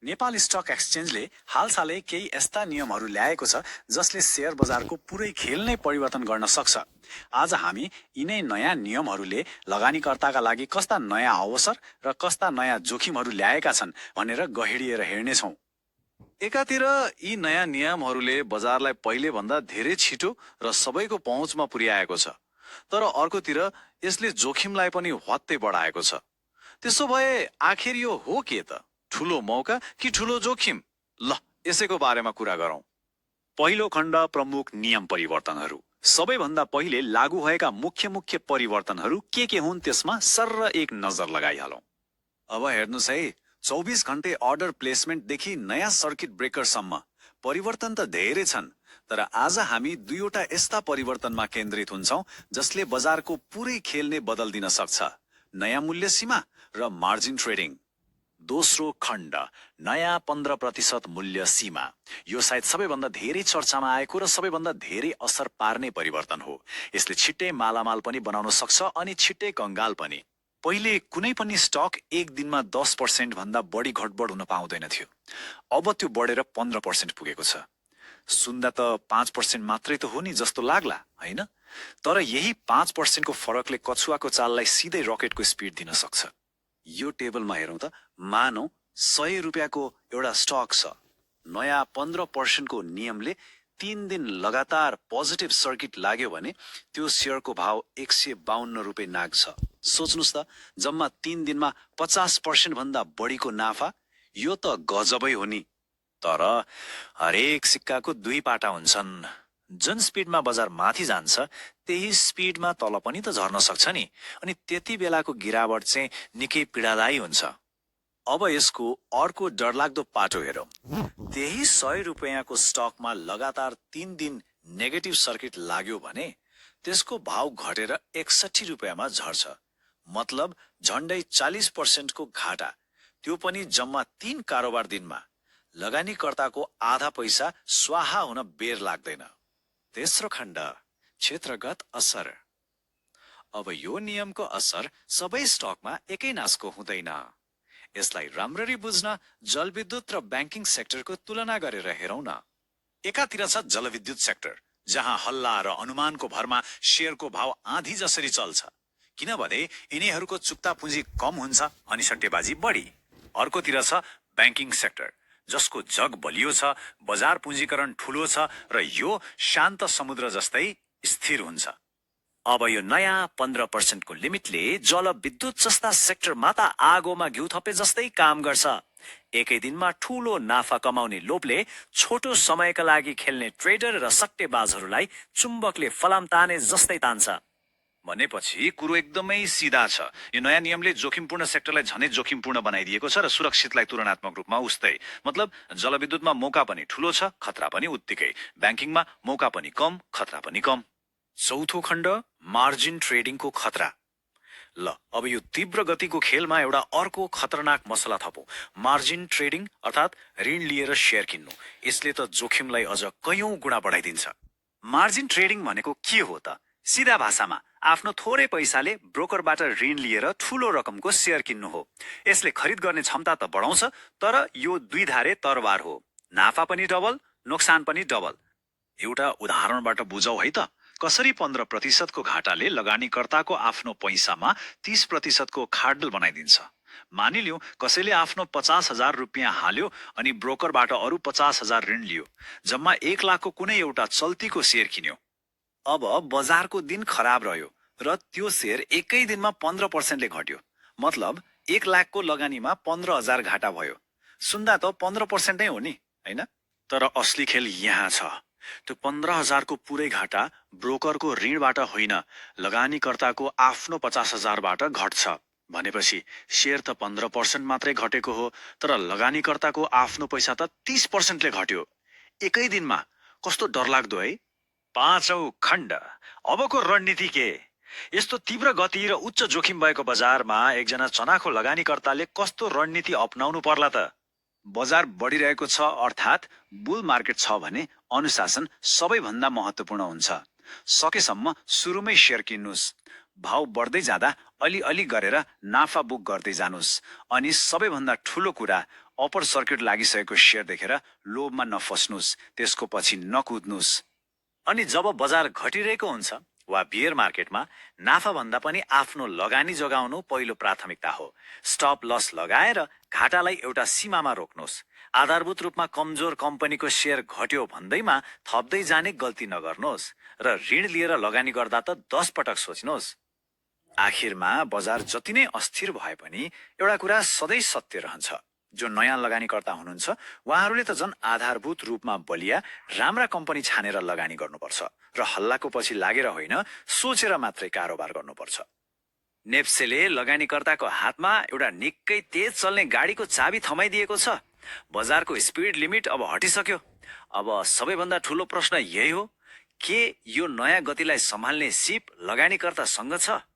Nepal stock एक्सचेन्जले हालसालै केही यस्ता नियमहरू ल्याएको छ जसले शेयर बजारको पुरै खेल नै परिवर्तन गर्न सक्छ। आज हामी यिनै नयाँ नियमहरूले लगानीकर्ताका लागि कस्ता नयाँ अवसर र कस्ता नयाँ जोखिमहरू ल्याएका छन् भनेर गहिरिएर हेर्नेछौँ। एकातिर यी नयाँ नियमहरूले बजारलाई पहिले भन्दा धेरै छिटो र सबैको पहुँचमा पुर्याएको छ, तर अर्कोतिर यसले जोखिमलाई पनि ह्वात्तै बढाएको छ। त्यसो भए आखिर यो हो के त? ठूलो मौका कि ठूलो जोखिम? ल यसैको बारेमा कुरा गरौँ। पहिलो खण्ड प्रमुख नियम परिवर्तनहरू। सबैभन्दा पहिले लागू भएका मुख्य मुख्य परिवर्तनहरू के हुन् त्यसमा सर्र एक नजर लगाइहालौँ। अब हेर्नुहोस् है, 24 घण्टे अर्डर प्लेसमेन्टदेखि नयाँ सर्किट ब्रेकरसम्म परिवर्तन त धेरै छन्, तर आज हामी दुईवटा यस्ता परिवर्तनमा केन्द्रित हुन्छौं जसले बजारको पुरै खेल नै बदल्दिन सक्छ। नयाँ मूल्य सीमा र मार्जिन ट्रेडिङ। दोस्रो खण्ड नयाँ 15% मूल्य सीमा। यो सायद सबैभन्दा धेरै चर्चामा आएको र सबैभन्दा धेरै असर पार्ने परिवर्तन हो। यसले छिट्टै मालामाल पनि बनाउन सक्छ अनि छिट्टै कंगाल पनि। पहिले कुनै पनि स्टक एक दिनमा 10% भन्दा बढी घटबढ हुन पाउँदैन थियो। अब त्यो बढेर 15% पुगेको छ। सुन्दा त 5% मात्रै त हो नि जस्तो लाग्ला, हैन? तर यही 5% को फरकले कछुवाको चाललाई सिधै रकेटको स्पिड दिन सक्छ। यो टेबलमा हेरौँ त, मानौ 100 रुपियाँको एउटा स्टक छ। नयाँ 15% को नियमले 3 दिन लगातार पोजिटिभ सर्किट लाग्यो भने त्यो शेयरको भाव 152 रुपियाँ नाग्छ। सोच्नुस् त, जम्मा 3 दिनमा 50% भन्दा बढीको नाफा। यो त गजबै हो नि। तर हरेक सिक्काको दुई पाटा हुन्छन्। जुन स्पिडमा बजार माथि जान्छ त्यही स्पिडमा तल पनि त झर्न सक्छ नि, अनि त्यति बेलाको गिरावट चाहिँ निकै पीडादायी हुन्छ। अब यसको अर्को डरलाग्दो पाटो हेरौँ। त्यही 100 रुपियाँको स्टकमा लगातार 3 दिन नेगेटिभ सर्किट लाग्यो भने त्यसको भाव घटेर 61 रुपियाँमा झर्छ। मतलब झण्डै 40% को घाटा, त्यो पनि जम्मा 3 कारोबार दिनमा। लगानीकर्ताको आधा पैसा स्वाहा हुन बेर लाग्दैन। तेस्रो खण्ड क्षेत्रगत असर। अब यो नियमको असर सबै स्टकमा एकै नासको हुँदैन। यसलाई राम्ररी बुझ्न जलविद्युत र ब्याङ्किङ सेक्टरको तुलना गरेर हेरौँ न। एकातिर छ जलविद्युत सेक्टर, जहाँ हल्ला र अनुमानको भरमा शेयरको भाव आधी जसरी चल्छ, किनभने यिनीहरूको चुक्ता पुँजी कम हुन्छ अनि सट्टेबाजी बढी। अर्कोतिर छ ब्याङ्किङ सेक्टर, जसको जग बलियो छ, बजार पुँजीकरण ठूलो छ र यो शान्त समुद्र जस्तै स्थिर हुन्छ। अब यो नयाँ 15% को लिमिटले जलविद्युत जस्ता सेक्टरमा त आगोमा घिउ थपे जस्तै काम गर्छ। एकै दिनमा ठूलो नाफा कमाउने लोभले छोटो समयका लागि खेल्ने ट्रेडर र सट्टेबाजहरूलाई चुम्बकले फलाम ताने जस्तै तान्छ। भनेपछि कुरो एकदमै सिधा छ। यो नयाँ नियमले जोखिमपूर्ण सेक्टरलाई झनै जोखिमपूर्ण बनाइदिएको छ र सुरक्षितलाई तुलनात्मक रूपमा उस्तै। मतलब जलविद्युतमा मौका पनि ठूलो छ, खतरा पनि उत्तिकै। ब्याङ्किङमा मौका पनि कम, खतरा पनि कम। चौथो खण्ड मार्जिन ट्रेडिङको खतरा। ल अब यो तीव्र गतिको खेलमा एउटा अर्को खतरनाक मसला थपौं। मार्जिन ट्रेडिङ अर्थात् ऋण लिएर शेयर किन्नु। यसले त जोखिमलाई अझ कयौं गुणा बढाइदिन्छ। मार्जिन ट्रेडिङ भनेको के हो त? सिधा भाषामा आफ्नो थोरै पैसाले ब्रोकरबाट ऋण लिएर ठूलो रकमको शेयर किन्नु हो। यसले खरिद गर्ने क्षमता त बढाउँछ, तर यो दुईधारे तरवार हो। नाफा पनि डबल, नोक्सान पनि डबल। एउटा उदाहरणबाट बुझौ है त। कसरी 15% को घाटाले लगानीकर्ताको आफ्नो पैसामा 30% को खाडल बनाइदिन्छ। मानिलिउँ कसैले आफ्नो 50,000 रुपियाँ हाल्यो अनि ब्रोकरबाट अरू 50,000 ऋण लियो। जम्मा 1 लाखको कुनै एउटा चल्तीको शेयर किन्यो। अब बजारको दिन खराब रह्यो र त्यो शेयर एकै दिनमा 15% ले घट्यो। मतलब 1 लाखको लगानीमा 15,000 घाटा भयो। सुन्दा त 15% नै हो नि, हैन? तर असली खेल यहाँ छ। त्यो 15,000 को पुरै घाटा ब्रोकरको ऋणबाट होइन, लगानीकर्ताको आफ्नो 50,000 बाट घट्छ। भनेपछि शेयर त 15% मात्रै घटेको हो, तर लगानीकर्ताको आफ्नो पैसा त 30% ले घट्यो एकै दिनमा। कस्तो डरलाग्दो है। पाँचौं खण्ड अबको रणनीति के? यस्तो तीव्र गति र उच्च जोखिम भएको बजारमा एकजना चनाखो लगानीकर्ताले कस्तो रणनीति अपनाउनु पर्ला त? बजार बढिरहेको छ अर्थात् बुल मार्केट छ भने अनुशासन सबैभन्दा महत्त्वपूर्ण हुन्छ। सकेसम्म सुरुमै शेयर किन्नुस्। भाव बढ्दै जाँदा अलि अलि गरेर नाफा बुक गर्दै जानुस्। अनि सबैभन्दा ठूलो कुरा, अपर सर्किट लागिसकेको सेयर देखेर लोभमा नफस्नुहोस्, त्यसको पछि नकुद्नुहोस्। अनि जब बजार घटिरहेको हुन्छ वा बियर मार्केटमा नाफा भन्दा पनि आफ्नो लगानी जोगाउनु पहिलो प्राथमिकता हो। स्टप लस लगाएर घाटालाई एउटा सीमामा रोक्नुहोस्। आधारभूत रूपमा कमजोर कम्पनीको सेयर घट्यो भन्दैमा थप्दै जाने गल्ती नगर्नुहोस् र ऋण लिएर लगानी गर्दा त 10 पटक सोच्नुहोस्। आखिरमा बजार जति नै अस्थिर भए पनि एउटा कुरा सधैँ सत्य रहन्छ, जो नयाँ लगानीकर्ता हुनुहुन्छ उहाँहरूले त झन् आधारभूत रूपमा बलिया राम्रा कम्पनी छानेर लगानी गर्नुपर्छ र हल्लाको पछि लागेर होइन, सोचेर मात्रै कारोबार गर्नुपर्छ। नेप्सेले लगानीकर्ताको हातमा एउटा निकै तेज चल्ने गाडीको चाबी थमाइदिएको छ। बजारको स्पिड लिमिट अब हटिसक्यो। अब सबैभन्दा ठूलो प्रश्न यही हो, के यो नयाँ गतिलाई सम्हाल्ने सिप लगानीकर्तासँग छ?